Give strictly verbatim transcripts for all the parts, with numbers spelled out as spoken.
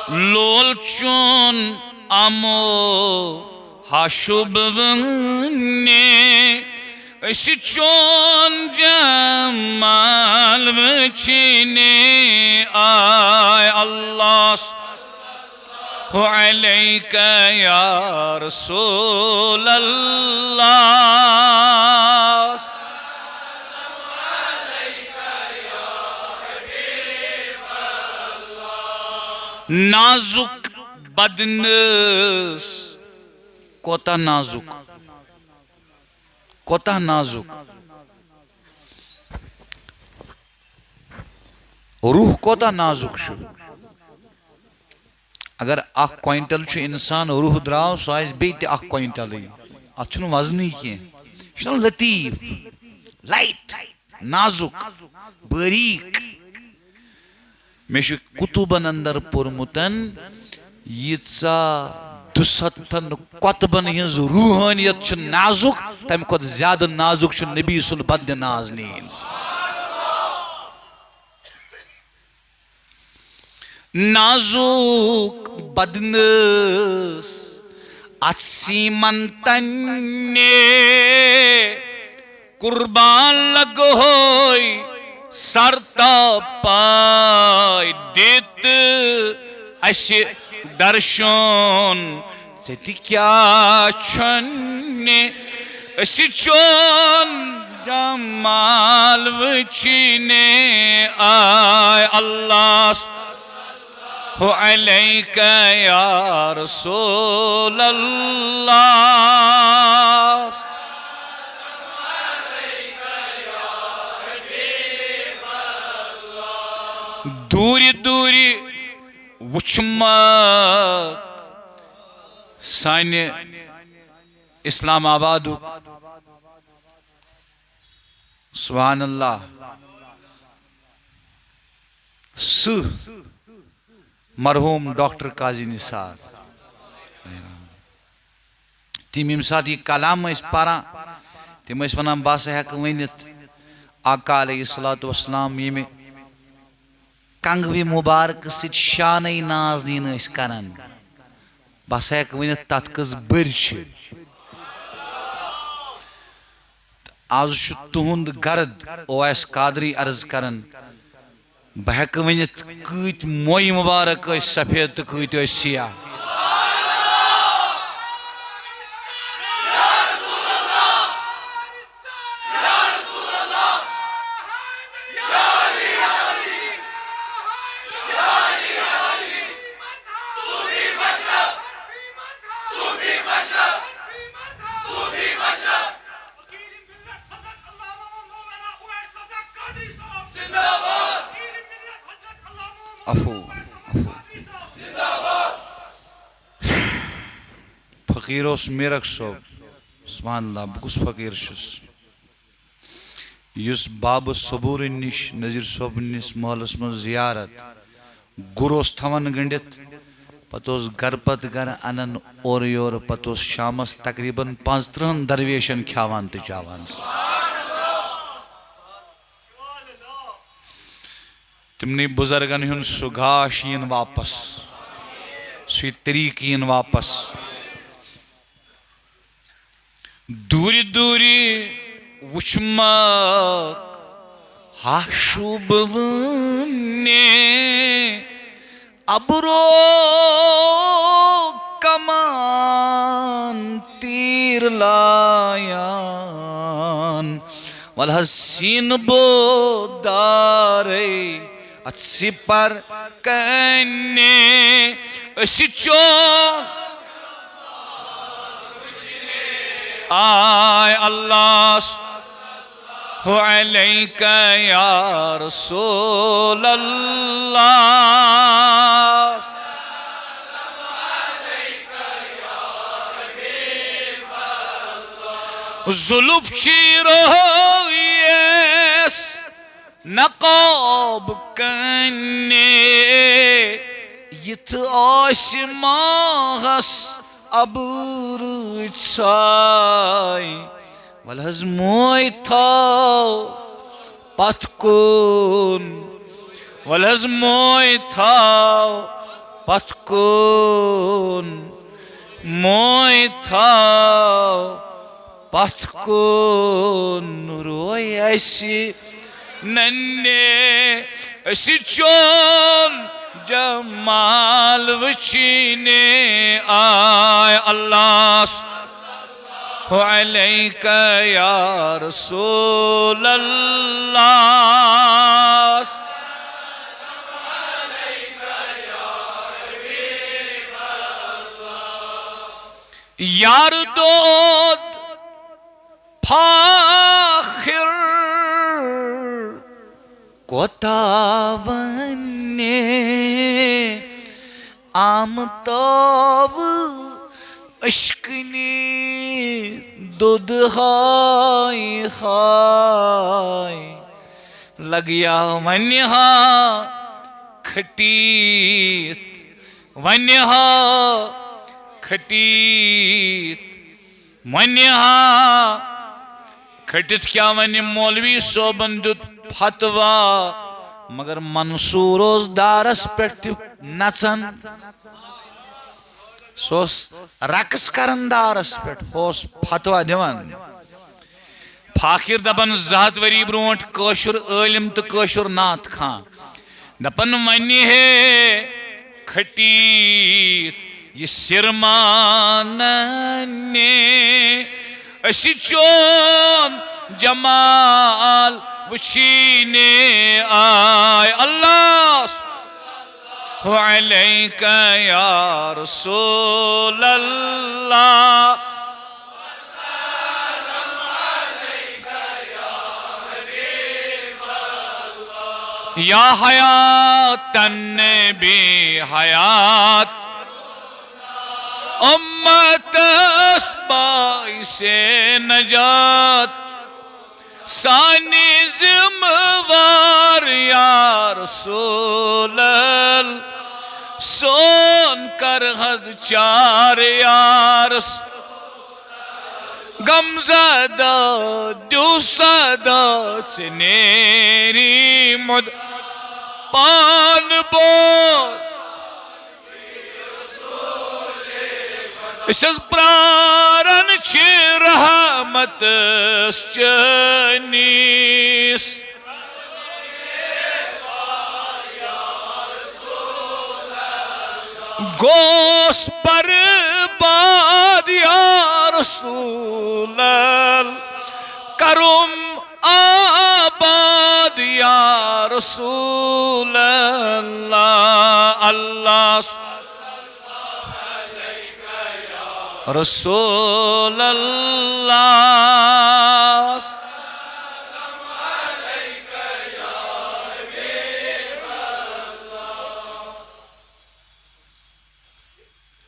لول چون امو ہاشوب ونی، أسۍ چون جمال وچھنی آے۔ اللہ علیک یا رسول اللہ۔ نازک بدنس، کوتاہ نازک، کوتاہ نازک۔ روح کوتاہ نازک چھُ۔ اگر اکھ کوینٹل چھُ انسان، روح درٛاو، سُہ آسہِ بیٚیہِ تہِ اکھ کوینٹلٕے۔ اتھ چھُنہٕ وزنٕے کینٛہہ۔ یہِ چھُنہ لطیف، لایٹ، نازک، باریک۔ مےٚ چھُ کتبن اندر پوٚرمُتن، ییٖژاہ دُسَتتھن کۄتبن ہٕنٛز روحٲنیت چھِ نازُک، تَمہِ کھۄتہٕ زیادٕ نازُک چھُ نبی سُنٛد بدنہِ نازنیٖن۔ نازُک بدنس اتھ سیمنتن نے قربان لگہوے سر تا پاے دِتھ اسہِ درشُن۔ ژےٚ تہِ کیٛاہ چھُنہٕ أسۍ چون جمال وٕچھنہِ آے۔ اللہ علیک یا رسول اللہ۔ دوٗرِ دوٗرِ وٕچھمکھ سانہِ اسلام آبادُک، سبحان اللہ، سٕہہ مرحوم ڈاکٹر قاضی نثار۔ تِم ییٚمہِ ساتہٕ یہِ کلام ٲسۍ پران، تِم ٲسۍ ونان، "بہٕ ہسا ہٮ۪کہٕ ؤنِتھ، آقا علیہ الصلوۃ والسلام ییٚمہِ کنگوِ مبارکہٕ سۭتۍ شانَے نازنیٖن ٲسۍ کران، بہٕ ہسا ہٮ۪کہٕ ؤنِتھ، تَتھ کٔژ بٔرۍ چھِ۔" آز چھُ تُہُنٛد گرد اویس قادری عرض کران، بہٕ ہٮ۪کہٕ ؤنِتھ، کۭتۍ مویہِ مُبارک ٲسۍ سفید تہٕ کۭتۍ ٲسۍ سیاہ۔ عفو، عفو۔ فقیر اوس میرک صٲب۔ سبحان اللہ، بہٕ کُس فقیر چھُس؟ یُس بابہٕ صبوٗرٕنۍ نِش نذیر صٲبنِس محلس منٛز زیارت گُر اوس تھاوان گٔنڈِتھ، پتہٕ اوس گرٕ پتہٕ گرٕ انان اورٕ یورٕ، پتہٕ اوس شامس تقریباً پانٛژترٕٛہن درویشن کھیاوان تہٕ چاوان۔ تِمنٕے بُزرگن ہُنٛد سُہ گاش یِن واپس، سُے طریٖقہٕ یِن واپس۔ دوٗرِ دوٗرِ وُچھمکھ ہاشوٗب وٲنۍ، ابرو کمان تیٖر لایان، ول حظ سیٖنہٕ بو دارے اتھ سِپر کنہِ۔ أسۍ چون آے اللہ علیک یا رسول اللہ۔ زُلُف چھی رویس نقاب کنہِ، یِتھ آسہِ ماہس ابرٕ ژھاے۔ وَلہٕ حظ موے تھاو پتھ کُن، وَلہٕ حظ موے تھاو پتھ کُن، موے تھاو پتھ کُن، روے اَسہِ ننہِ، أسۍ چون جمال وٕچھنہِ آے۔ اللہ علیک یا رسول اللہ۔ یار دود فاخر کوتاہ ونہِ، آمتاو عشقنی دود ہاے ہاے۔ لگیا ونہِ ہا کھٹیت، ونہِ ہا کھٹیت، ونہِ ہا کھٹِتھ کیا ونہِ؟ مولوی صٲبن دیُت فتوا، مگر منصور اوس دارس پٮ۪ٹھ تہِ نژان۔ سُہ اوس رقص کران دارس پٮ۪ٹھ، ہُہ اوس فتوا دِوان۔ فاخر دپان، زٕ ہتھ ؤری برونٹھ کٲشُر عٲلم تہٕ کٲشُر نعت خان دپان، ونہِ ہے کھٹیت یہِ سِر ماننہِ، أسۍ چون جمال وٕچھنہِ آے۔ اللہ علیک یا رسول اللہ۔ یا حیات النبی حیات امتس باعث نجات، سانہِ ذمہٕ وار یا رسول اللہ، سون کر حظ چار یا رسول، غم زدہ دیو صدا سے نیری مد پان بوز۔ أسۍ حظ پراران چھِ رحمتس چٲنِس۔ گوس برباد یا رسول اللہ، کرم آباد یا رسول اللہ۔ اللہ رسول اللہ۔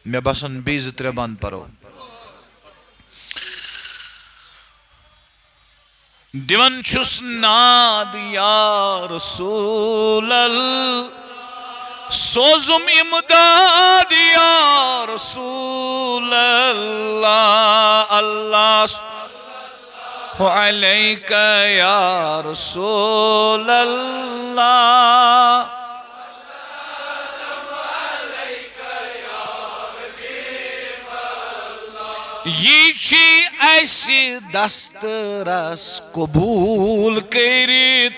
مےٚ باسان بیٚیہِ زٕ ترٛےٚ بند پرو۔ دِوان چھُس ناد یا رسول ال، سوزُم امداد یا رسول اللہ، اللہ علیک یا رسول اللہ۔ یہِ چھِ اَسہِ دسترس قبوٗل کٔرِتھ،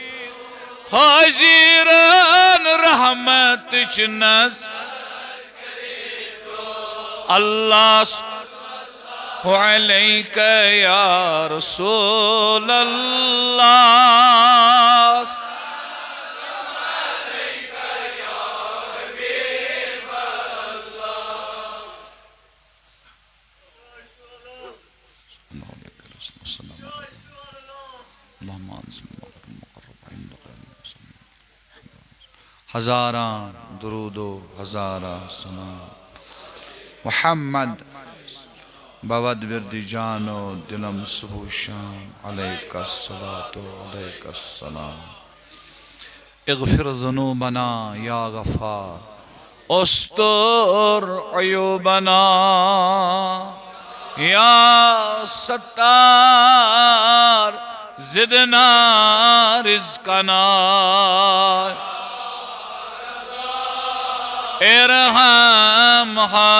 حٲضِرن رحمتٕچ نظر۔ اللہ علیک یا رسول اللہ۔ ہزاراں درود و ہزاراں سلام۔ محمد بود ورد جان و دلم صبح و شام، علیک الصلاۃ و علیک السلام۔ اغفر ذنوبنا یا غفار، استر عیوبنا۔ یا ستار، زدنا رزقنا۔ ارحم حال